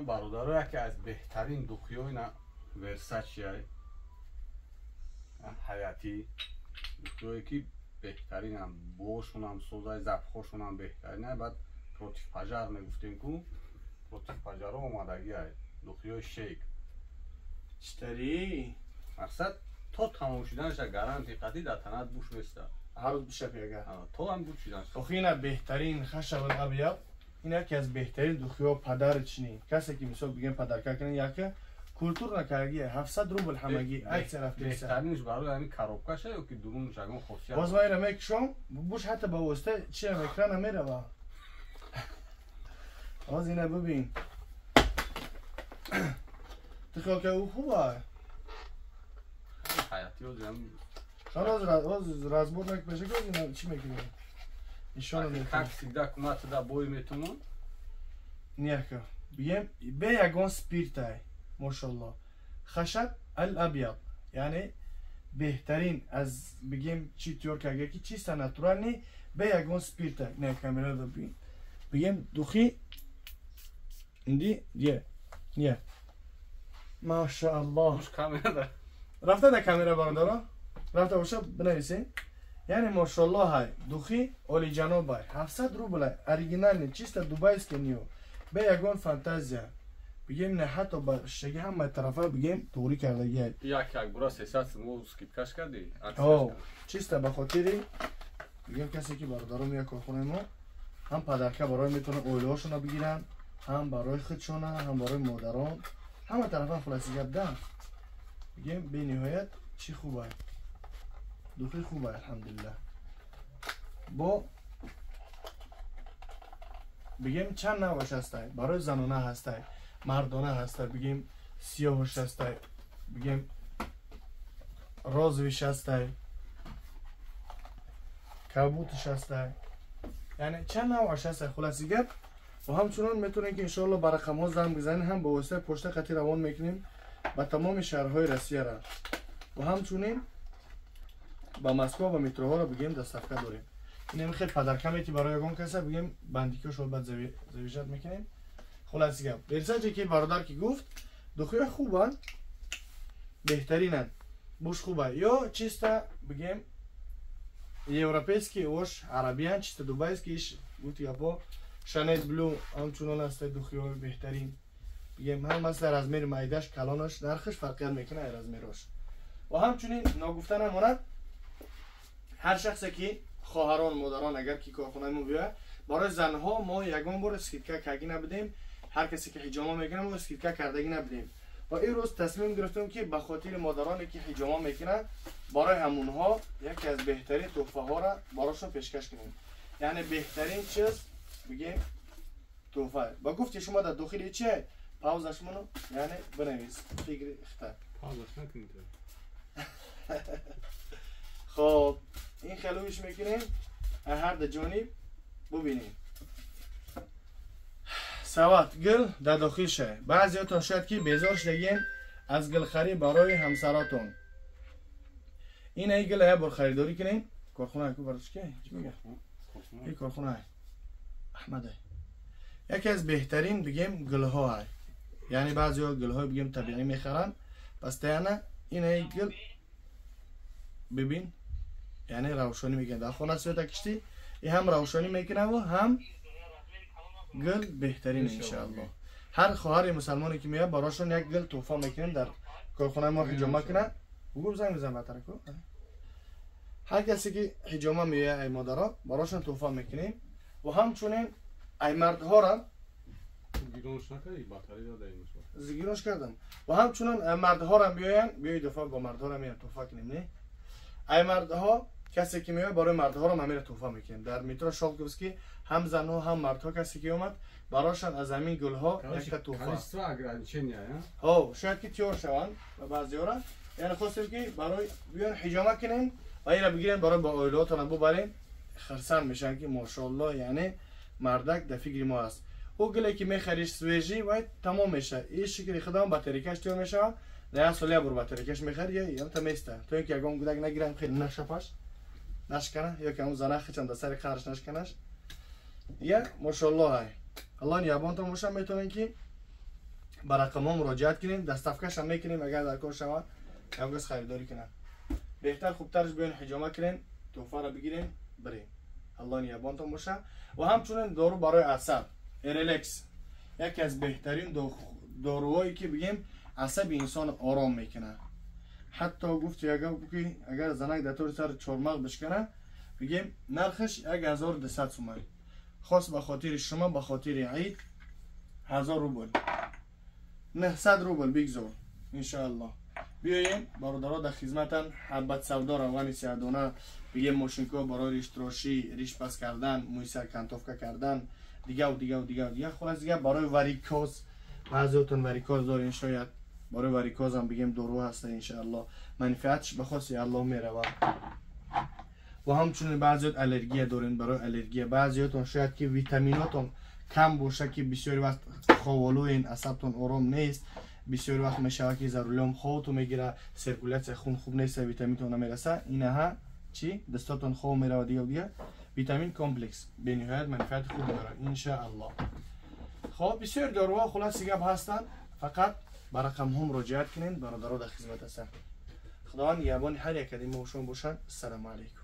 Бародаро, яке аз беҳтарин духиҳо ина Версачи, ҳаятӣ духиҳое, ки беҳтаринам, бошунам созай, запахошунам беҳтарин. Баъд против пожар мегуфтем ку, против пожаро омадагиай духиҳои шейк. Читари? Мақсад, то тамом шуданаша гарантия қатӣ дар танат буш места. Ҳар рӯз бишапи агар. То ҳам буд шудан. Охи, ина беҳтарин خشب الابيض. Ин яке аз беҳтарин духиҳо, подарочный. Касе ки, мисол, бигем, подарка кунен, яке культур накардаги, 700 рубл ҳамагӣ, акция рафтеса. Беҳтаринш барои ҳамин коробкаша ё ки дурунаш ягон хосият? Боз ман ина мекушом, буш ҳатто ба воситаи чи экрана мерава. Боз ина бибин. Ту хиёл ки ӯ хуба? Ҳаяти ҳозир. Оз разбор нак пеша ки ина чӣ мекунем? Нишона мекунем. Как всегда, кумата да бой метунам. Нияка. Бигем, бе ягон спиртай. Мошалло. خشب الابيض. Яъне беҳтарин аз, бигем, чи тёр карга, ки чисто натуральный, бе ягон спирта. Не, камера да бин. Бигем, духи инди дие. Не. Машааллоҳ. Буш камера. Рафта да камера, бародаро. Рафта боша, бинависен. Яъне мошаллоҳ, ҳай духи олиҷанобай, 700 рубл, оригинальный, чисто дубайский ниё, бе ягон фантазия. Бигем, не, ҳатто ба шишаги ҳамаи тарафа, бигем, туғрӣ кардагиай. Як як бура 300 сум скидкаш кардӣ. О, чисто ба хотири, бигем, касе ки бародаро меяд корхонаи мо, ҳам подарка барои метавонанд оилаҳошона бигиранд, ҳам барои худшона, ҳам барои модарон, ҳама тарафа. Хулоси гап да, бигем, бениҳоят чӣ хубай, духи хубай, алҳамдулиллаҳ. Бо, бигем, чанд навъаш ҳастай: барои занона ҳастай, мардона ҳастай, бигем, сиёҳаш ҳастай, бигем, розовиш ҳастай, кабуташ ҳастай, яъне чанд навъаш ҳастай. Хулоси гап, ва ҳамчунон метавонем, ки иншоалло ба рақамҳо занг бизанем, ҳам ба воситаи почта қатӣ равон мекунем ба тамоми шаҳрҳои Россияра ва ҳамчунин ба Москва ва метроҳоро, бигем, доставка дорем. Инем хел подарка мети барои ягон каса, бигем, бандикиҳошо баъд завижат мекунем. Хулоси гап, Версаче ки бародар ки гуфт, духиҳо хубанд, беҳтаринанд, буш хуба ё чисто, бигем, европейский ош арабиян, чисто дубайский иш. Гуфти гапо, Шанел Блю ҳамчунон ҳастай, духиҳои беҳтарин, бигем, ҳам масла размери майдаш, калонаш, нархаш фарқият мекунад размерош. Ва ҳамчунин ногуфта намонад, ҳар шахсе ки хоҳарон, модарон, агар ки корхонаи мо биёяд, барои занҳо мо ягон бор скидка кардагӣ набудем. Ҳар касе ки ҳиҷома мекунад, мо скидка кардагӣ набудем ва ин рӯз тасмим гирифтем, ки ба хотири модароне ки ҳиҷома мекунанд, барои ҳамунҳо яке аз беҳтарин тӯҳфаҳоро барошон пешкаш кунем. Яъне беҳтарин чиз, бигем, тӯҳфа. Ба гуфти шумо, дар дохили чи паузашмону, яъне бинавис фикри хита. Паузаш накунед. Хоб, ин хелӯиш мекунем, ҳар ду ҷониб бубинем. Сават гил дар дохил ша. Баъзеотон шояд ки безор шудагиен аз гилхарӣ барои ҳамсаротон. Ин ай гила як бор харидорӣ кунем. Корхона ку барош ки чӣ мега? Ин корхона Аҳмад яке аз беҳтарин, бигем, гилҳо ай. Яъне баъзеҳо гилҳои, бигем, табиӣ мехаранд постоянно. Ин ай гил бибин, яъне равшонӣ мекунад дар хона. Света киштӣ, и ҳам равшонӣ мекунаву ҳам гил беҳтарин. Иншаалло, ҳар хоҳари мусалмоне ки меяд, барошон як гил тӯҳфа мекунем. Дар корхонаи мо ҳиҷома кунад, бугум, занг бизан батараку. Ҳар касе ки ҳиҷома меояд, ай модаро, барошон тӯҳфа мекунем ва ҳамчунин ай мардҳора. Гиронш накардӣ, батарея даимаш. Гиронш кардам. Ва ҳамчунон мардҳорам биёянд, биёи дафъа бо мардҳора меянд, тӯҳфа кунем. Не, ай мардҳо касе ки меояд, барои мардҳоро ҳамира тӯҳфа мекунем. Дар метро Шолковский ҳам занҳо, ҳам мардҳо, касе ки омад, барошон аз ҳамин гулҳо якта тӯҳфа. Количество ограничения. Ҳо, шояд ки тиёр шаванд ва баъзеҳора. Яъне хостем, ки барои биён ҳиҷома кунем ва ина бигирем, барои ба оилаотона бубарем, хирсанд мешаванд, ки мошоалло, яъне мардак дар фикри мо аст. Ӯ гиле ки мехариш, свежий, вай тамом мешавад. И шикри худам батарейкаш тиёр мешавад. Дар як сол як бор батарейкаш мехари, ямта места, то ин ки ягон гудак нагирам, хеле нашапаш нашкана ё ки ҳамун зана хичам дар сари қарш нашканаш. Я, мошоалло, ай, Алло ниябонтон боша. Метавонем, ки Ба рақамҳо муроҷиат кунем, доставка шам мекунем. Агар дар кор шавад, як харидорӣ кунад, беҳтар, хубтарш биён, ҳиҷома кунем, тӯҳфаро бигирем, бирем. Аллоҳ нигаҳбонтон боша. Ва ҳамчунин дору барои асаб, Эрелекс, яке аз беҳтарин доруҳое ки, бигем, асаби инсон ором мекунад. Ҳатто гуфти ки агар занак дар тори сар чормағ бишкана, бигем, нархаш 1200 суман. Хос ба хотири шумо, ба хотири ид, 1000 рубл, 900 рубл бигзор, иншоаллоҳ. Биёем, бародаро дар хизматан. Ҳаббат савдо, равғани сиҳдона, бигем, мошинко барои риштрошӣ, риш пас кардан, мӯи сар кантовка кардан, дигаву дигаву дигаву дига. Хулас, дига барои варикоз, баъзеотон варикоз дорен шояд, барои варикозам, бигем, дору ҳаста. Иншоаллоҳ, манфиатш ба хоси Аллоҳ меравад. Ва ҳамчунин баъзеот аллергия дорен, барои аллергия. Баъзеотон шояд ки витаминотон кам боша, ки бисёри вақт ховолӯен, асабтон ором нест, бисёри вақт мешавад ки за рулём ховту мегира, циркуляция хун хуб нест, витаминтон намераса. Инаҳа чӣ, дастотон хов меравад, дига дига. Витамин комплекс бениҳоят манфиати хуб дорад, иншааллоҳ. Хоб, бисёр доруҳо, хулоси гап, ҳастанд. Фақат ба рақамҳо муроҷиат кунед, бародаро дар хизмат ҳастанд. Худованд нигаҳбони ҳар як кадими шумо бошад. Ассалому алайкум.